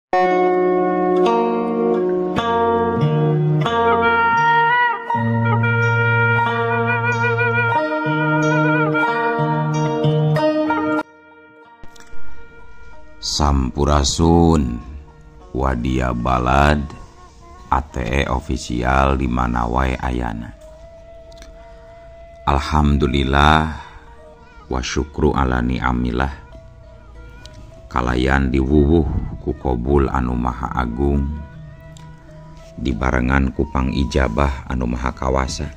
Sampurasun Wadia Balad ATE official di mana wae ayana. Alhamdulillah wa syukru ala ni'amillah. Kalayan diwuwuh ku kobul anu maha agung, dibarengan ku pangijabah anu maha kawasa,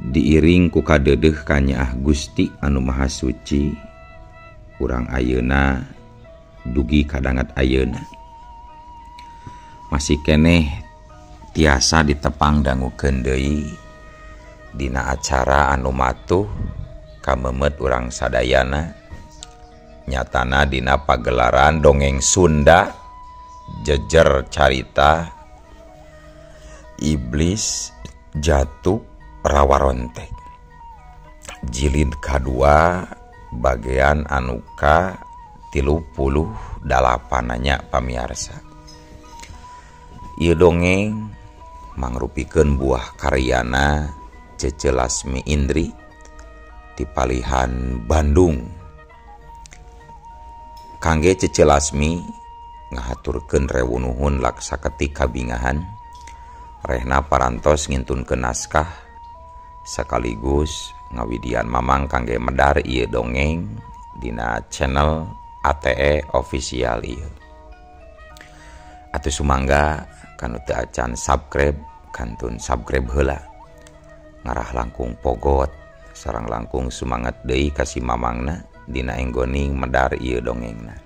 diiring ku kadeudeuh kanyaah Gusti anu maha suci. Urang ayeuna dugi kadangat ayeuna masih keneh tiasa ditepang dangukeun deui dina acara anu matuh kamemet urang sadayana, nyatana dina pagelaran dongeng Sunda jejer carita Iblis Jatuh Rawarontek jilid kadua bagian anuka 38 nanya pamiarsa. Ieu dongeng mangrupikeun buah karyana Cece Lasmi Indri di Palihan Bandung. Kangge Cece Lasmi ngahaturkeun rewunuhun laksaketik kabingahan rehna parantos ngintunkeun naskah sekaligus ngawidian mamang kangge medar ieu dongeng dina channel ATE official ieu. Atuh sumangga kanu teu acan subscribe kantun subscribe heula. Ngarah langkung pogot sareng langkung sumangat deui ka si mamangna dina enggoning medar ieu dongengna.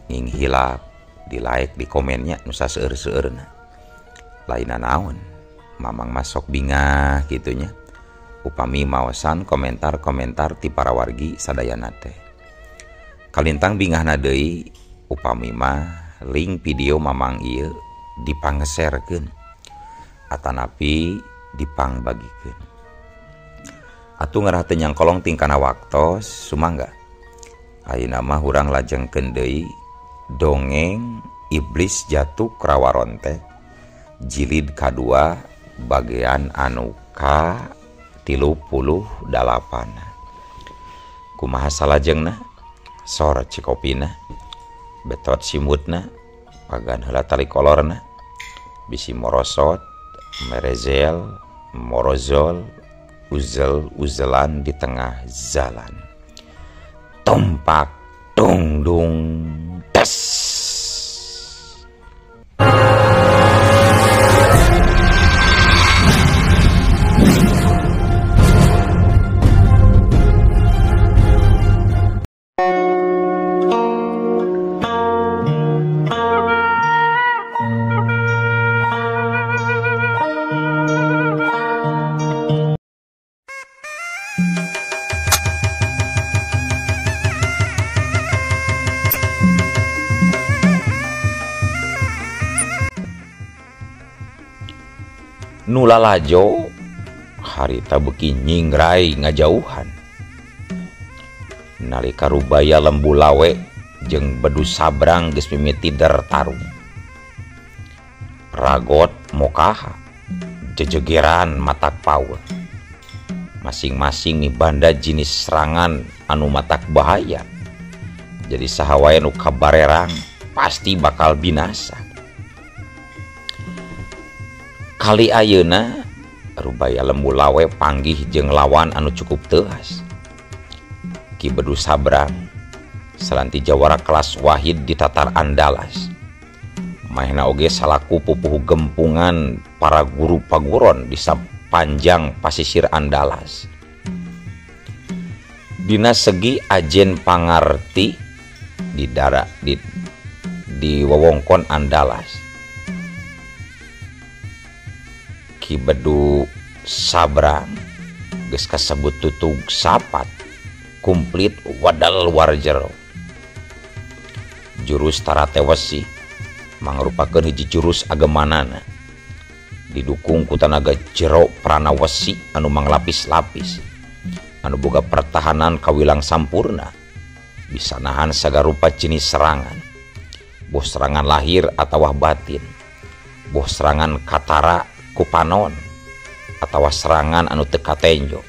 Nging hilap di like di komennya nu saseur-seueurna. Lainna naon mamang masok bingah kitunya. Upami maosan komentar-komentar ti para wargi sadayana teh. Kalintang bingahna deui upami mah link video mamang ieu dipangeserkeun atanapi dipangbagikeun. Atuh ngarah teu nyangkolong tingkana waktos sumangga. Ayeuna mah urang lajengkeun deui dongeng Iblis Jatuh Rawarontek jilid kadua bagian anu ka 38. Kumaha salajengna? Sor cikopina, betot simutna, pagan heula tali kolorna, bisi morosot, merezel, morozol, uzel-uzelan di tengah jalan. Tumpak tungdung tes. Nulalajo harita beuki nyingrai ngajauhan. Nalika Rubaya Lembu Lawe jeung Bedu Sabrang geus mimiti tarung. Ragot mokaha jejegeran matak paul. Masing-masing mibanda jenis serangan anu matak bahaya. Jadi saha wae nu kabarerang pasti bakal binasa. Kali ayeuna Rubaya Lembu Lawe panggih jeung lawan anu cukup teuas. Ki Bedu Sabrang salanti jawara kelas wahid di Tatar Andalas. Mahna oge salaku pupuhu gempungan para guru paguron di sapanjang pasisir Andalas. Dina segi ajen pangarti di dara di wewengkon Andalas. Ki Bedu Sabrang geus kasebut tutug sapat kumplit wadal warjero. Jurus tarate wesi mangrupakeun hiji jurus agemanana didukung ku tanaga jero prana wesi anu manglapis-lapis anu boga pertahanan kawilang sampurna bisa nahan sagarupa jenis serangan. Boh serangan lahir atawa batin, boh serangan katara ku panon atawa serangan anu teu katenjo.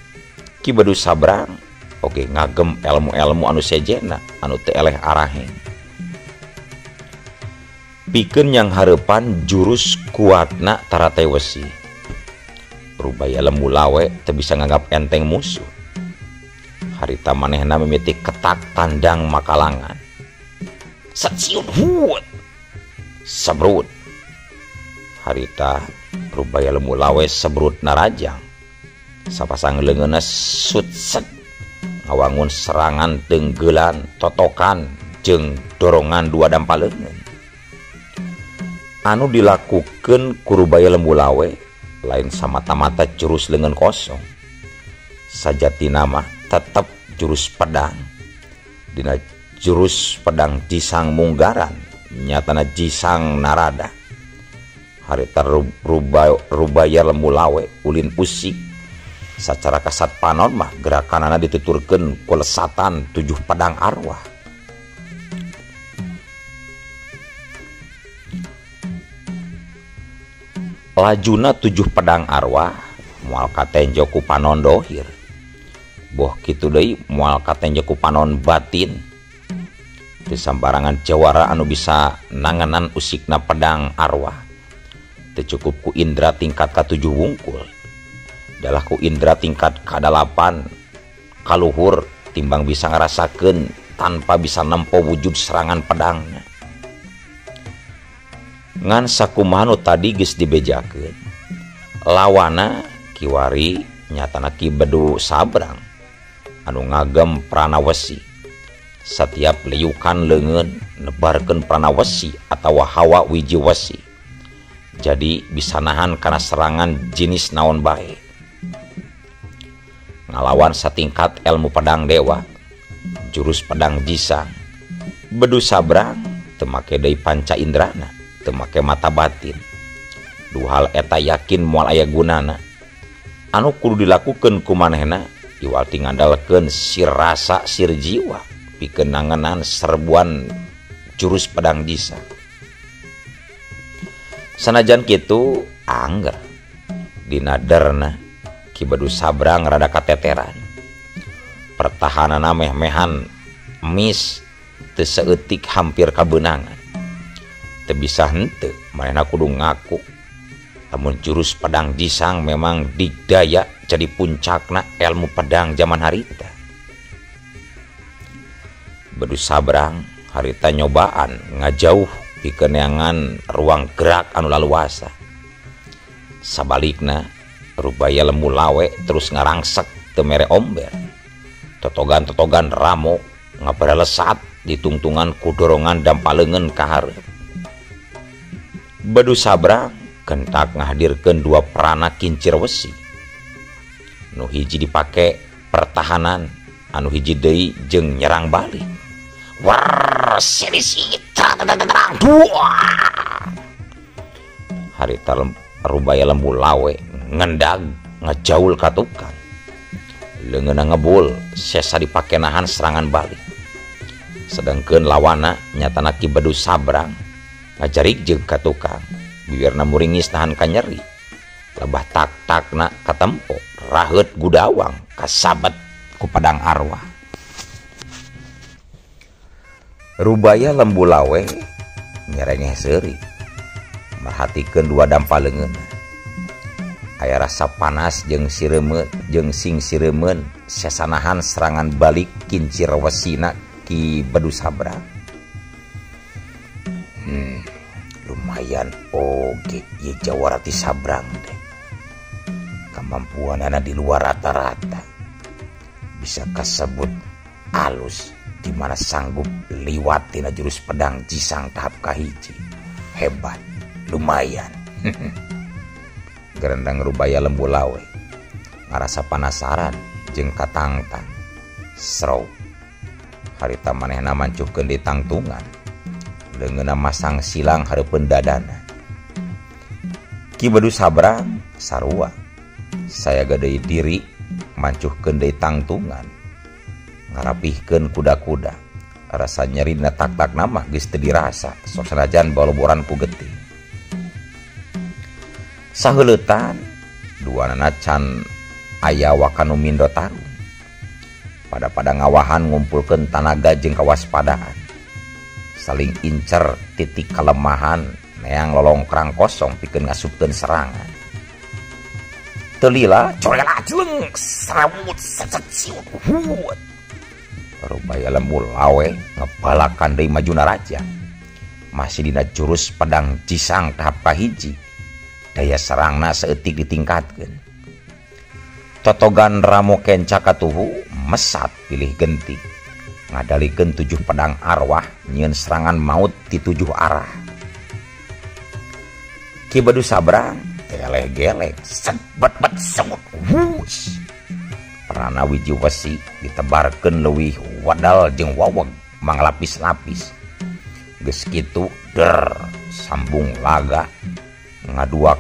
Ki Bedu Sabrang oge ngagem ilmu-ilmu anu sejena anu teu eleh araheng. Pikeun yang hareupan jurus kuatna taratai wesi. Rubaya Lembu Lawe teu bisa nganggap enteng musuh. Harita manehna mimiti ketak tandang makalangan. Saciut huut sebrut. Harita Rubaya Lembu Lawe sebrut narajang. Sapasang leungeunna sut set ngawangun serangan tenggelan totokan jeung dorongan dua dampa leungeun. Anu dilakukeun ku Rubaya Lembu Lawe lain samata-mata jurus leungeun kosong. Sajatina mah tetep jurus pedang. Dina jurus pedang Jisang Munggaran nyatana Jisang Narada. Harita Rubaya Lembu Lawe ulin usik. Sacara kasat panon mah gerakanana dituturkeun ku lesatan 7 pedang arwah. Lajuna 7 pedang arwah moal katenjo ku panon dohir. Boh kitu deui moal katenjo ku panon batin. Teu sambarangan jawara anu bisa nanganan usikna pedang arwah. Teu cukup ku indra tingkat ka-7 wungkul. Dalah ku indra tingkat ka-8 kaluhur timbang bisa ngarasakeun tanpa bisa nempo wujud serangan pedangna. Ngan sakumaha nu tadi geus dibejakeun. Lawana kiwari nyatana Ki Bedu Sabrang anu ngagem prana wesi. Setiap liukan leungeun nebarkeun prana wesi atawa hawa wiji wesi. Jadi bisa nahan kana serangan jenis naon bae. Ngalawan satingkat ilmu pedang dewa, jurus pedang Jisang. Bedu Sabrang teu make deui panca indrana, teu make mata batin. Dua hal eta yakin moal aya gunana. Anu kudu dilakukeun ku manehna iwal ti ngandalkeun sir rasa sir jiwa pikeun nangenan serbuan jurus pedang Jisang. Sanajan kitu angger dina derna Ki Bedu Sabrang rada kateteran. Pertahananna meh-mehan mis teu saeutik hampir kabeunangan. Teu bisa henteu manehna kudu ngaku lamun jurus pedang Jisang memang digdaya jadi puncakna ilmu pedang zaman harita. Bedu Sabrang harita nyobaan ngajauh pikeun neangan ruang gerak anu laluasa. Sabalikna Rubaya Lembu Lawe terus ngarangsek teu mere omber. Totogan-totogan ramo ngabara lesat ditungtungan ku dorongan dampa leungeun ka hareup. Bedu Sabrang kentak ngahadirkeun dua prana kincir wesi. Nu hiji dipake pertahanan, anu hiji deui jeung nyerang balik. War sini terang dua. Harita Rubaya Lembu Lawe ngendag ngejaul ka tukang. Leungeunna ngebul sesa dipake nahan serangan balik. Sedangkeun lawana nyatana Ki Bedu Sabrang ngajarik jeung ka tukang. Bibirna muringis nahan ka nyeri. Lebah tak-takna katempo raheut gudawang kasabet ku pedang arwah. Rubaya Lembu Lawe nyerengeh seuri merhatikeun dua dampa leungeunna. Aya rasa panas jeung siremeun jeung sing siremeun sesanahan serangan balik kincir wesina Ki Bedu Sabrang. Lumayan oge ieu jawara ti Sabrang teh. Kamampuanana di luar rata-rata. Bisa kasebut alus di mana sanggup liwat tina jurus pedang Jisang tahap kahiji. Hebat, lumayan. Gerendang Rubaya Lembu Lawe ngarasa panasaran jeung katangtang. Srou. Harita manehna mancuhkeun di tangtungan. Leungeunna masang silang hareupeun dadana. Ki Bedu Sabrang sarua. Saya deui diri mancuhkeun deui tangtungan. Ngarapihkeun kuda-kuda. Rasa nyeri dina tak-takna mah geus teu dirasa, sok sanajan baloboran ku getih. Saheuleutan duanana can aya wakanu mindo tarung. Pada-pada ngawahan ngumpulkeun tanaga jeung kawaspadaan. Saling incer titik kalemahan neang lolongkrang kosong pikeun ngasupkeun serangan. Teu lila corela jeleng serawut set siut huut. Rubaya Lembu Lawe ngebalakan deui maju naraja. Masih dina jurus pedang Jisang tahap kahiji. Daya serangna saeutik ditingkatkeun. Totogan Ramo Kenca katuhu mesat pilih genti. Ngadalikeun 7 pedang arwah nyieun serangan maut di 7 arah. Ki Bedu Sabrang geleh-geleh set bet bet semut wus. Prana wiji wesi ditebarkeun leuwih wadal jeung waweg manglapis-lapis. Geus kitu der sambung laga ngaduak.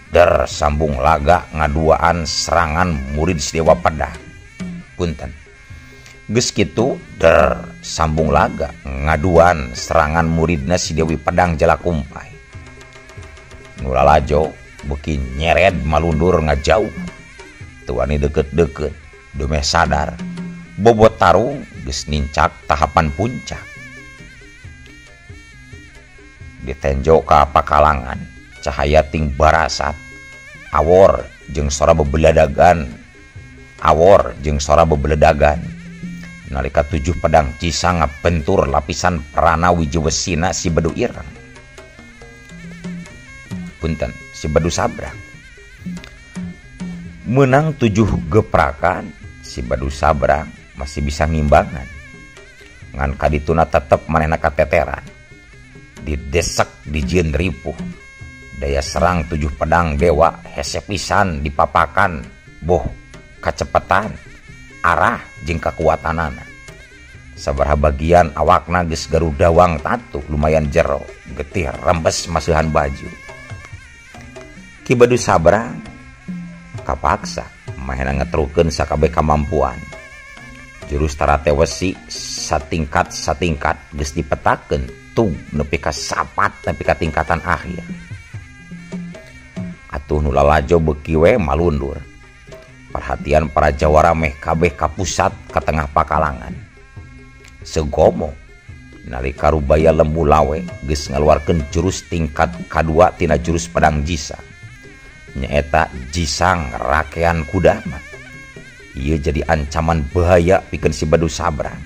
Der sambung laga ngaduaan serangan murid si Dewa Pedang. Punten. Geus kitu der sambung laga ngaduan serangan muridna si Dewi Pedang Jalakumpai. Nu lalajo beuki nyered malundur ngajauh. Wani deket-deket dumeh sadar bobot tarung geus nincak tahapan puncak. Ditenjo ka pakalangan cahaya ting barasat awor jeung sora bebeladagan, awor jeung sora bebeledagan. Nalika 7 pedang Cisang ngabentur lapisan prana wiji wesina si Bedu Ireng. Punten, si Bedu Sabrang. Menang 7 geprakan si Bedu Sabrang masih bisa ngimbangan. Ngan kadituna tetep manehna kateteran. Didesek dijieun ripuh. Daya serang 7 pedang dewa hese pisan dipapakan boh kacepetan arah jeung kakuatanana. Sabaraha bagian awakna geus garudawang tatu lumayan jero, getih rembes masuhan baju. Ki Bedu Sabrang kapaksa mahena ngetrukeun sakabeh kamampuan. Jurus tarate wesi satingkat-satingkat geus dipetakeun tug nepi ka sapat nepi ka tingkatan akhir. Atuh nu lalajo beuki we malundur. Perhatian para jawara meh kabeh ka pusat ka tengah pakalangan. Segomo nalika Rubaya Lembu Lawe geus ngaluarkeun jurus tingkat kadua tina jurus pedang Jisang. Nyaeta Jisang Rakean Kudama. Ieu jadi ancaman bahaya pikeun si Bedu Sabrang.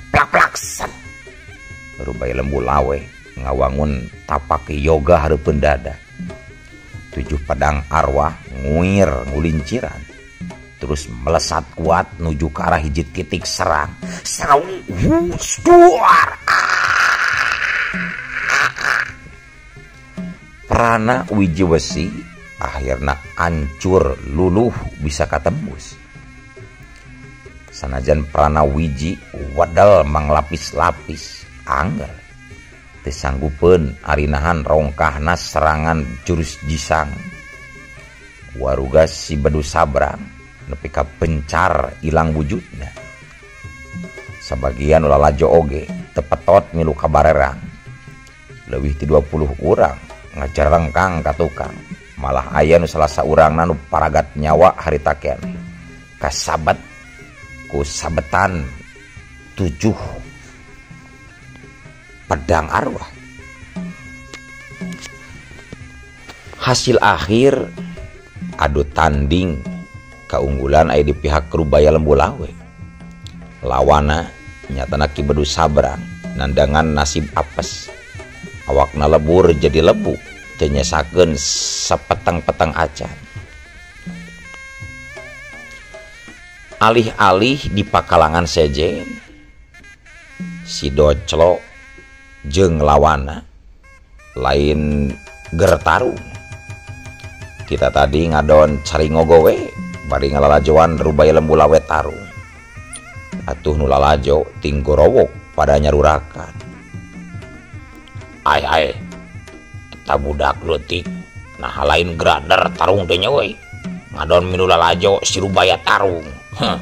Plak-plak set. Rubaya Lembu Lawe ngawangun tapak yoga hareupeun dada. 7 pedang arwah nguir ngulinciran. Terus melesat kuat nuju ke arah hiji titik serang. Serang duar. Prana wiji wesi akhirna ancur luluh bisa katembus. Sanajan prana wiji wadal manglapis-lapis angger teu sanggupeun ari nahan rongkahna serangan jurus Jisang. Waruga si Bedu Sabrang nepi ka pencar ilang wujudna. Sabagian lalajo oge tepetot milu kabarerang. Leuwih ti 20 urang ngajarengkang ka tukang. Malah aya nu salah saurangna nu paragat nyawa harita keneh. Kasabat ku sabetan 7 pedang arwah. Hasil akhir adu tanding keunggulan aya di pihak Rubaya Lembu Lawe. Lawana nyatana Ki Bedu Sabrang nandangan nasib apes. Awakna lebur jadi lebu, teu nyesakeun sapeteng-peteng acan. Alih-alih di pakalangan sejen, si Doclo jeung lawana lain gertarung. Kita tadi ngadon cari ngogowe bari ngalalajoan Rubaya Lembu Lawe tarung. Atuh nu lalajo tinggorowok pada nyarurakan. Ai ai, eta budak leutik nah lain grader tarung teh nya euy. Ngadon minu lalajo si Rubaya tarung. Heh,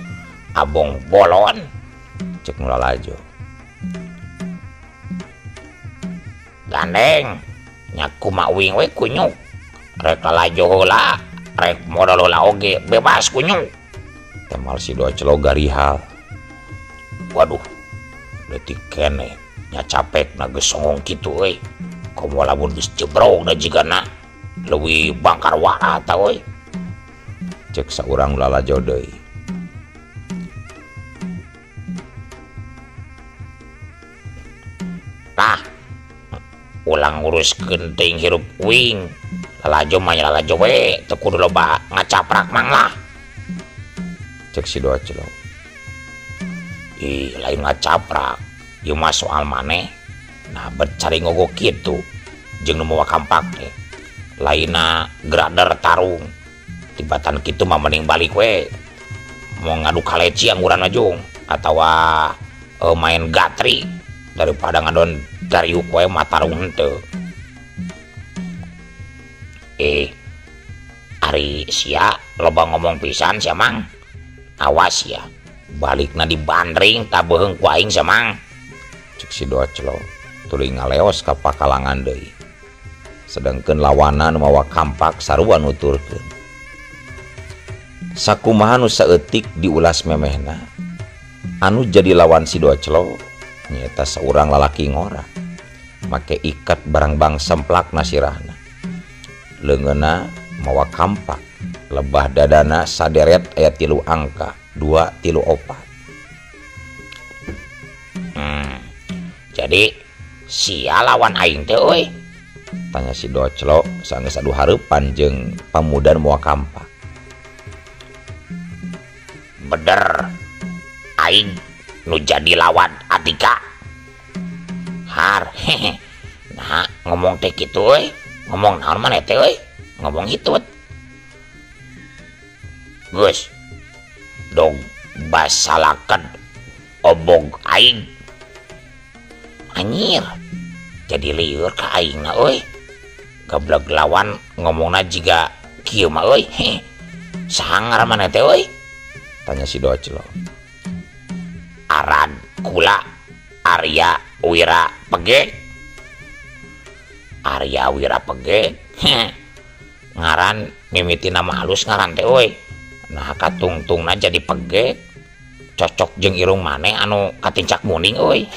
abong bolon. Cek nu lalajo. Gandeng nya kumaha uing we kunyuk. Rek lalajo heula, rek modal heula oge bebas kunyuk. Temal si Doclo garihal. Waduh, leutik keneh nya capek na geus songong kitu euy. Komo lamun geus jebrog da jigana leuwih bangkar warata euy. Cek saurang lalajo deui. Tah, ulang nguruskeun teuing hirup uing. Lalajo mah nya lalajo we, teu kudu loba ngacaprak mang lah. Cek si Doclo. Ih, lain ngacaprak, ieu mah soal maneh. Nah, bet cari ngogo kitu jeung nu mawa kampak teh. Lainna grader tarung. Tibatan kitu mah mending balik we. Mau ngadu kaleci angguran majung atawa main gatri daripada ngadon dariuk we mah tarung henteu. Ari sia loba ngomong pisan sia mang. Awas ya, balikna dibandring tak beuheung ku aing sia mang. Cek si Doclo tuluy ngaleos ka pakalangan deui. Sedengkeun lawana nu mawa kampak sarua nuturkeun. Sakumaha nu saeutik diulas memehna, anu jadi lawan si Doclo nyaeta saurang lalaki ngora make ikat barangbang semplak nasirahna. Leungeunna mawa kampak, lebah dadana saderet aya 3 angka, 2 3 4. Jadi sia lawan aing teh euy? Tanya si Doclo sanggeus adu hareupan jeung pamudan mawa kampak. Beder aing nu jadi lawan Atika. Har hehe. Nah, ngomong teh kitu euy. Ngomong naon maneh teh euy? Ngomong hitut. Geus. Dog basalakeun obog aing. Anjir. Jadi lieur ka aingna euy. Gablek lawan ngomongna jiga kieu mah euy. Saha ngaran maneh teh euy? Tanya si Doclo. Arad kula Arya Wira Pege. Arya Wira Pege. Ngaran mimiti nama halus ngaran teh euy. Nah katungtungna jadi Pege. Cocok jeung irung maneh anu katincak muning euy.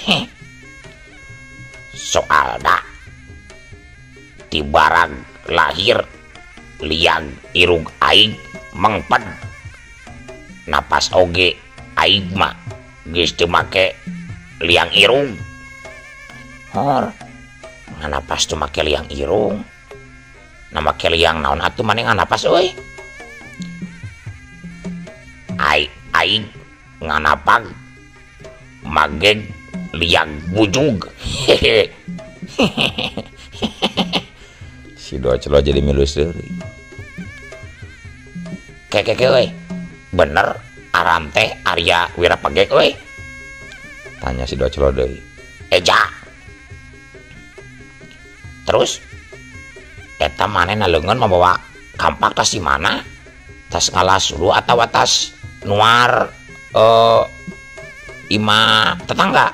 Soalna ti barang lahir liang irung aing mengped. Napas oge aing mah geus teu make liang irung. Hor, nganapas teu make liang irung. Na make liang naon atuh maneh nganapas euy? Aing nganapag mageg liang bujug. Hehe. Si Doclo jadi milu seuri. Keke euy. Bener aran teh Arya Wira Pege euy? Tanya si Doclo deui. Eja. Terus eta manehna leungeun mabawa kampak tas di mana? Tas ngalas suluh atawa tas nuar imah tetangga?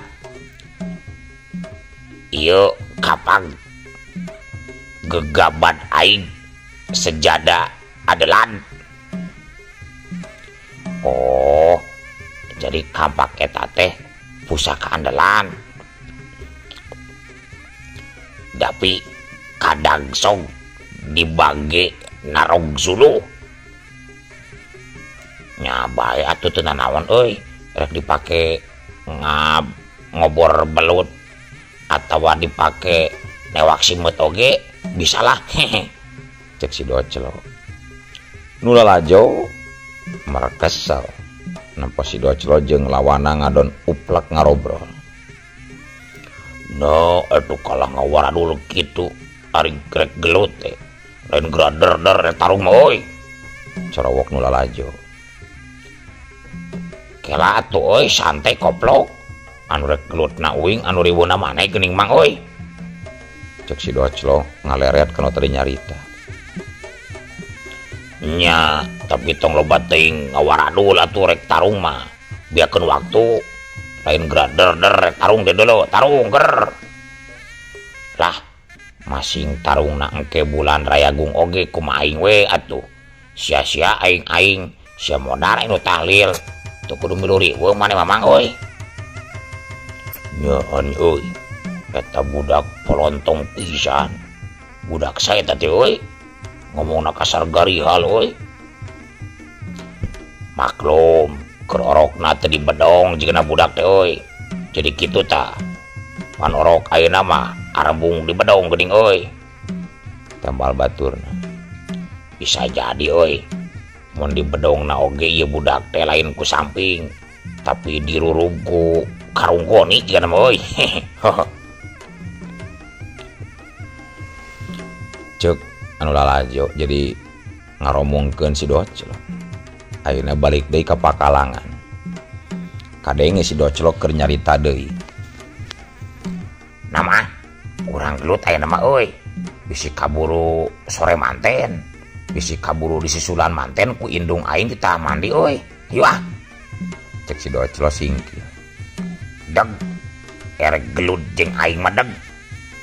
Ieu kapak gegabat aing sejadah adelan. Oh, jadi kampak eta teh pusaka andalan. Tapi kadang song dibage narog suluh. Nya bae atuh teu nanaon euy, rek dipake ngobor belut atawa dipake newak simeut oge bisalah. Hehe. Cek si Doclo. Nu lalajo merekesel nempo si Doclo jeung lawana ngadon uplek ngarobrol. No, aduh kalah ngawaradul kitu ari grek gelut teh. Lain grader-der rek tarung mah euy. Corowok nu lalajo. Kela atuh euy santai koplok. Anu rek gelutna uing anu riweuhna maneh geuning mang euy. Cek si Doclo ngaleret kana tadi nyarita. Nya, tapi tong loba teuing ngawaradul atuh rek tarung mah. Biakeun waktu Lain grader der tarung deh dulu, tarung ger. Lah, masing tarungna engke bulan Rayagung oge kumaha aing we atuh. Sia-sia aing-aing, sia modar anu tahlil. Teu kudu milu riweuh maneh mamang euy. Nyeun euy. Eta budak polontong pisan. Budak sae teh euy. Ngomongna kasar garihal euy. Maklum, keur orokna teh dibedong jigana budak teh euy. Jadi kitu tah. Pan orok ayeuna mah arembung dibedong geuning euy. Tambal baturna. Bisa jadi euy. Mun dibedongna oge ieu budak teh lain ku samping, tapi dirurug ku karung goni jigana mah euy. Ceuk anu lalajo jadi ngaromongkeun si Doclok. Ayeuna balik deui ka pakalangan. Kadenge si Doclok keur nyarita deui. Nama urang gelut ayeuna mah euy. Bisi kaburu sore manten, bisi kaburu disusulan manten ku indung aing kita mandi euy. Yuk ah. Cek si Doclok singkir. Deg erek gelut jeung aing mah deg.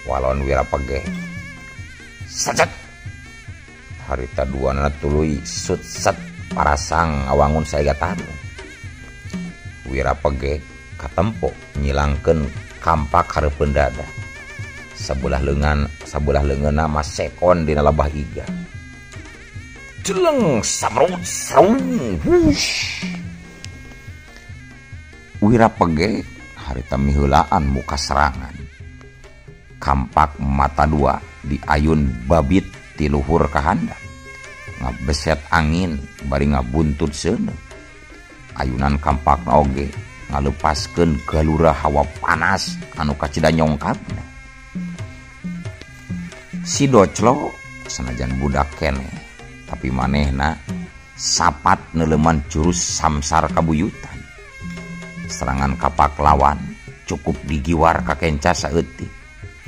Walon wira pegeh. Sacet. Harita duanana tuluy sut set parasang ngawangun saega tarung. Wira pegeh katempo nyilangkeun kampak hareupeun dada. Sabelah leungeunna masekon dina lebah iga. Jeleng samrut sarung hush. Wira pegeh harita miheulaan muka serangan. Kampak mata dua diayun babit ti luhur ka handap. Ngabeset angin bari ngabuntut seuneu. Ayunan kampakna oge ngalepaskeun galura hawa panas anu kacida nyongkapna. Si Doclok sanajan budak keneh, tapi manehna sapat neuleman jurus samsar kabuyutan. Serangan kapak lawan cukup digiwar ka kenca saeutik.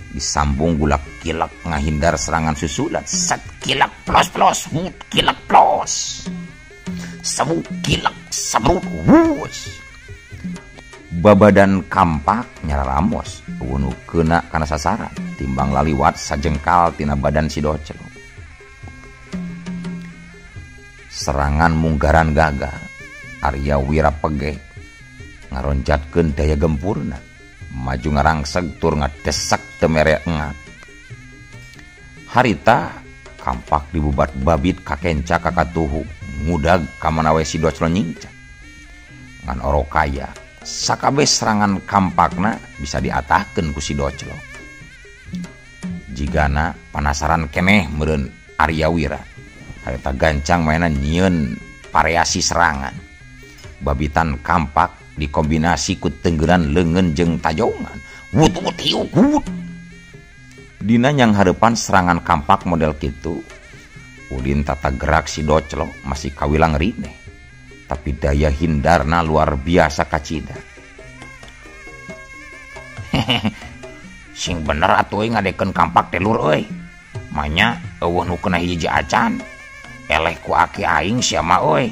Disambung gulak kilak ngahindar serangan susulan. Set kilak plos plos, wut kilak plos. Sewu kilak sebrut wus. Babadan kampak nyararamos wunu keuna kana sasaran timbang laliwat sajengkal tina badan si Doclok. Serangan munggaran gagal. Arya Wira pegeh ngaronjatkeun daya gempurna. Maju ngarangseg tur ngadesek teu mere engat. Harita kampak dibubat babit kakenca kakatuhu ngudag ka mana we si Doclok nyingcak. Ngan orok kaya sakabeh serangan kampakna bisa diatahkeun ku si Doclok. Jigana panasaran keneh meureun Arya Wira. Harita gancang mainan nyieun variasi serangan. Babitan kampak dikombinasi ku tenggeran leungeun jeung tajongan. Wut wut hiuk wut. Dina nyang hareupan serangan kampak model kitu, ulin tata gerak si Doclok masih kawilang rineh. Tapi daya hindarna luar biasa kacida. Sing bener atuh euy ngadekeun kampak teh lur euy. Manya eueuh nu kena hiji acan. Eleh ku aki aing sia mah euy.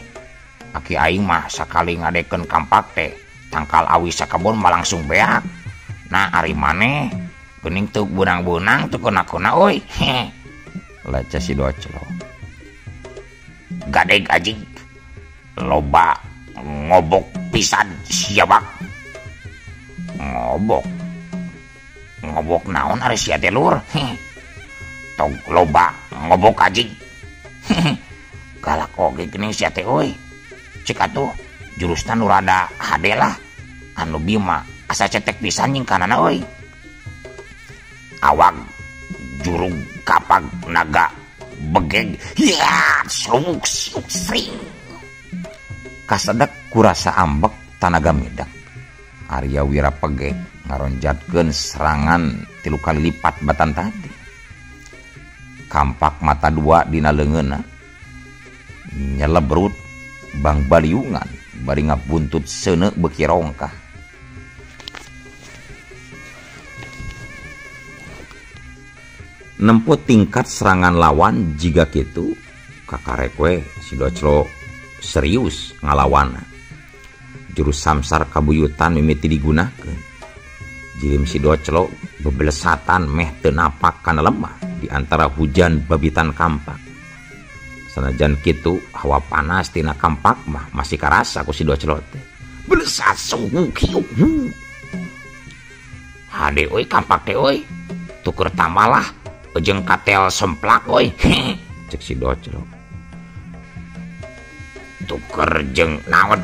Aki aing mah sakali ngadekeun kampak teh tangkal awi sakebon mah langsung beak. Nah ari maneh geuning teu beunang-beunang teu kena-kena euy. Laca si Doclok. Gadeg anjing. Loba ngobok pisan sia bak. Ngobok. Ngobok naon ari sia teh lur? Tong loba ngobok anjing. Galak oge geuning sia teh euy. Cek atuh jurusna nu rada hade lah. Anu bieu mah asa cetek pisan nyingkanana euy. Awag jurug kapag naga begeg hiat seruk siuk sring. Kasedek kurasa ambek tanaga medak. Arya Wira pegeh ngaronjatkeun serangan 3 kali lipat batan tadi. Kampak mata dua dina leungeunna nyelebrut bang baliungan bari ngabuntut seuneu beuki rongkah. Nempo tingkat serangan lawan jiga kitu kakarek we si Doclok serius ngalawana. Jurus samsar kabuyutan mimiti digunakeun. Jirim si Doclo bebelesatan meh teu napak kana lemah di antara hujan babitan kampak. Sanajan kitu hawa panas tina kampak mah masih karasa ku si Doclo teh. Belesat suhu kieu. Hade euy kampak teh euy. Tukur tamalah jeung katel semplak euy. Cek si Doclo. Tuker jeung naon?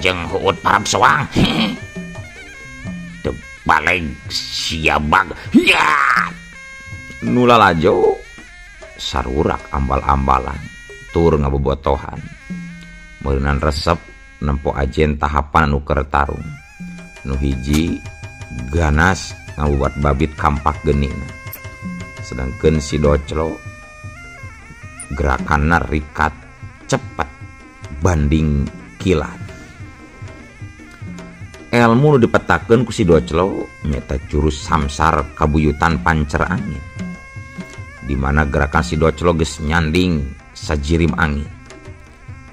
Jeung huut parab soang. Teu baleg sia bag. Ya. Nu lalajo sarurak ambal-ambalan tur ngabobotohan. Meureunan resep nempo ajen tahapan anu keur tarung. Nu hiji ganas ngabuat babit kampak genina. Sedangkeun si Doclo gerakanna rikat cepat banding kilat. Elmu nu dipetakeun ku si Doclo nyata jurus samsar kabuyutan pancer angin. Di mana gerakan si Doclo geus nyanding sajirim angin.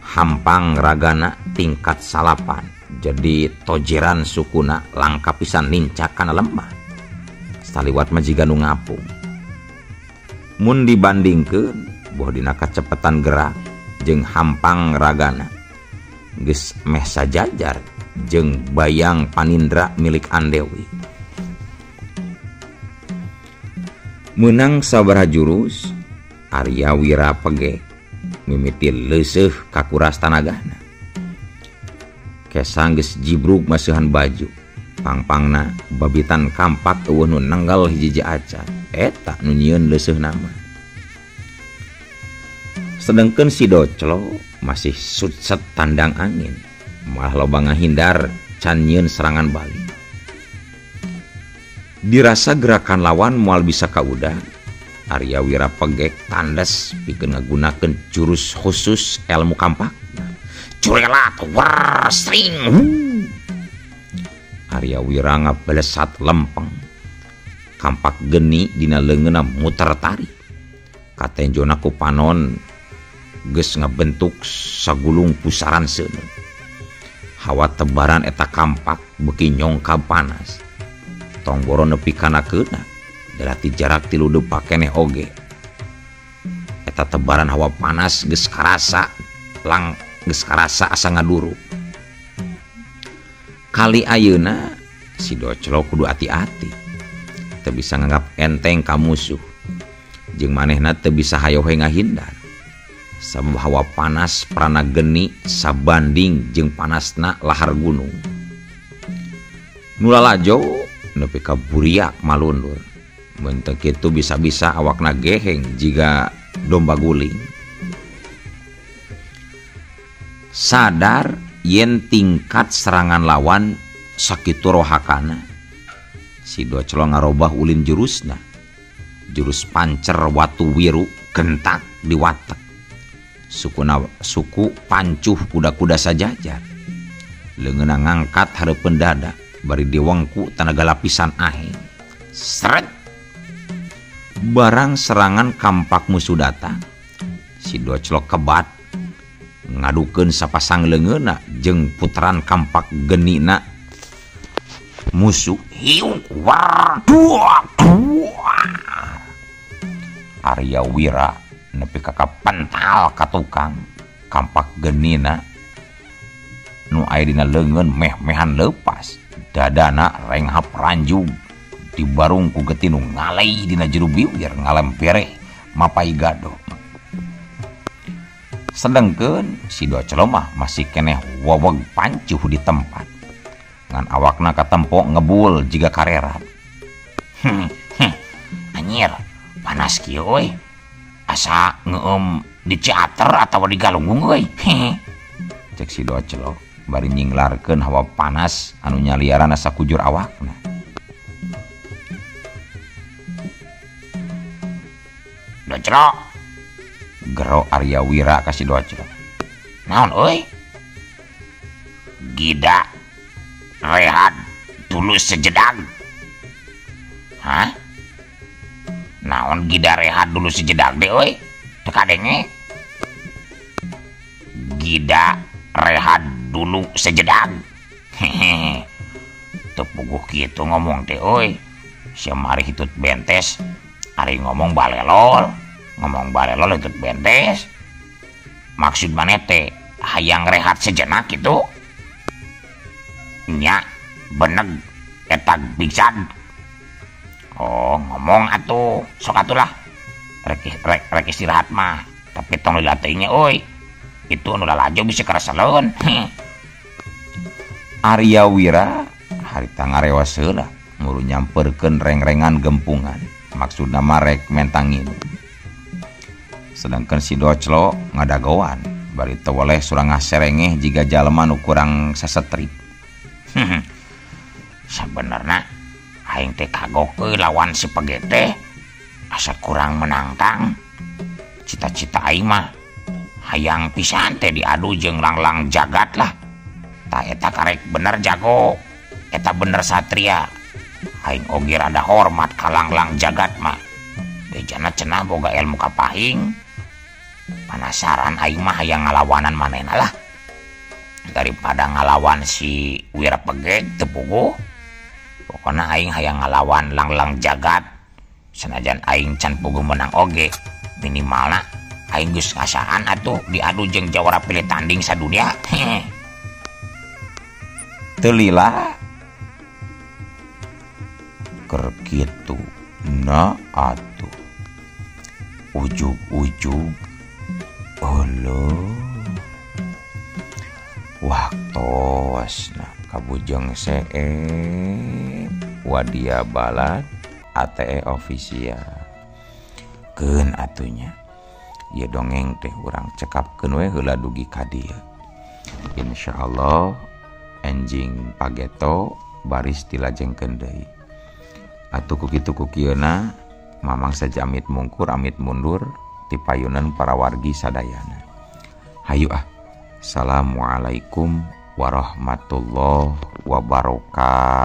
Hampang ragana tingkat salapan, jadi tojeran sukuna langka pisan lincah kana lemah. Saliwat mah jiga nu ngapung. Mun dibandingkeun boh dina kacepetan gerak jeung hampang ragana geus meh sajajar jeung bayang panindra milik Andewi. Meunang sabaraha jurus Arya Wira pegeh mimiti leuseuh kakuras tanagana. Kesang geus jibrug maseuhan baju, pangpangna babitan kampak eueuh nu nenggal hiji-hiji acan. Eta nu nyieun leuseuhna mah. Sedengkeun si Doclo masih sutset tandang angin, malah loba ngahindar can nyieun serangan balik. Dirasa gerakan lawan moal bisa kauda, Arya Wira pegek tandes pikeun ngagunakeun jurus khusus ilmu kampak. Curelat war sring. Arya Wira ngabelesat lempeng. Kampak geni dina leungeunna muter tarik. Katenjona ku panon geus ngabentuk sagulung pusaran seuneu. Hawa tebaran eta kampak beuki nyongkab panas. Tong boro nepi kana keuna, berarti jarak 3 depak keneh oge. Eta tebaran hawa panas geus karasa, lang geus karasa asa ngaduru. Kali ayeuna si Doclo kudu ati-ati. Teu bisa nganggap enteng ka musuh. Jeung manehna teu bisa hayohe ngahindar. Sabab hawa panas prana geni sabanding jeung panasna lahar gunung. Nu lalajo nepi ka buriak malundur. Mun teu kitu bisa-bisa awakna geheng jiga domba guling. Sadar yen tingkat serangan lawan sakitu rohakana, si Doclo ngarobah ulin jurusna. Jurus pancer watu wiru gentak di watek. Suku pancuh kuda-kuda sajajar. Leungeunna ngangkat hareupeun dada bari diwengku tanaga lapisan aheng. Sret. Barang serangan kampak musuh datang, si Doclo kebat ngadukeun sapasang leungeunna jeung putaran kampak genina musuh. Hiuk war dua dua. Arya Wira nepi ka kapental ka tukang kampak genina nu aya dina leungeun meh-mehan leupas. Dadana renghap ranjug dibarung ku getih nu ngalei dina jero biwir ngalempereh mapai gado. Sedengkeun si Doclo mah masih keneh weweg pancuh di tempat. Ngan awakna katempo ngebul jiga karerat. Anjir, panas kieu euy. Asa ngeueum di teater atawa di Galunggung euy. Cek si Doclo bari nyinglarkeun hawa panas anu nyaliaran sakujur awakna. Doclo, gero Arya Wira ka si Doclo. Naon euy? Gida rehat dulu sejedag. Hah? Naon gida rehat dulu sejedag deh euy? Teu kadenge. Gida rehat dulu sejedag. Hehe. Teu puguh kitu ngomong teh euy. Sia mari hitut bentes, ari ngomong balelol, ngomong balelol hitut bentes. Maksud maneh teh hayang rehat sejenak kitu? Nya beneg eta pisan. Oh, ngomong atuh, sok atuh lah. Rek istirahat mah, tapi tong lila teuing nya euy. Itu anu lalajo bisa kereseleun. Arya Wira harita ngarewas heula muru nyamperkeun reng-rengan gempungan maksudna mah rek mentangin. Sedangkan si Doclo ngadagoan bari teu weleh surang ngaserengeh jiga jalma nu kurang sasetrip. Sabenerna aing teh kagok euy lawan si Pege teh asa kurang menangtang. Cita-cita aing mah hayang pisan teh diadu jeung Langlang Jagat lah. Tah eta karek bener jago, eta bener satria. Aing oge rada hormat ka Langlang Jagat mah. Bejana cenah boga ilmu kapahing. Panasaran aing mah hayang ngalawanan manehna lah. Daripada ngalawan si Wira Pegeg teu puguh. Pokona aing hayang ngalawan Langlang Jagat. Sanajan aing can puguh menang oge, minimalna aing geus ngasaan atuh diadu jeung jawara pilih tanding sadunia. Teu lila keur kitu na atuh ujug-ujug euleuh waktosna kabujeng seep wadia balad ATE official keun atunya ieu dongeng teh urang cekapkeun we heula dugi ka dieu. Insyaallah enjing pageto baris dilajengkeun deui. Atuh ku kitu ku kieuna Mamang saja amit mungkur amit mundur ti payunan para wargi sadayana. Hayu ah. Assalamualaikum warahmatullahi wabarakatuh.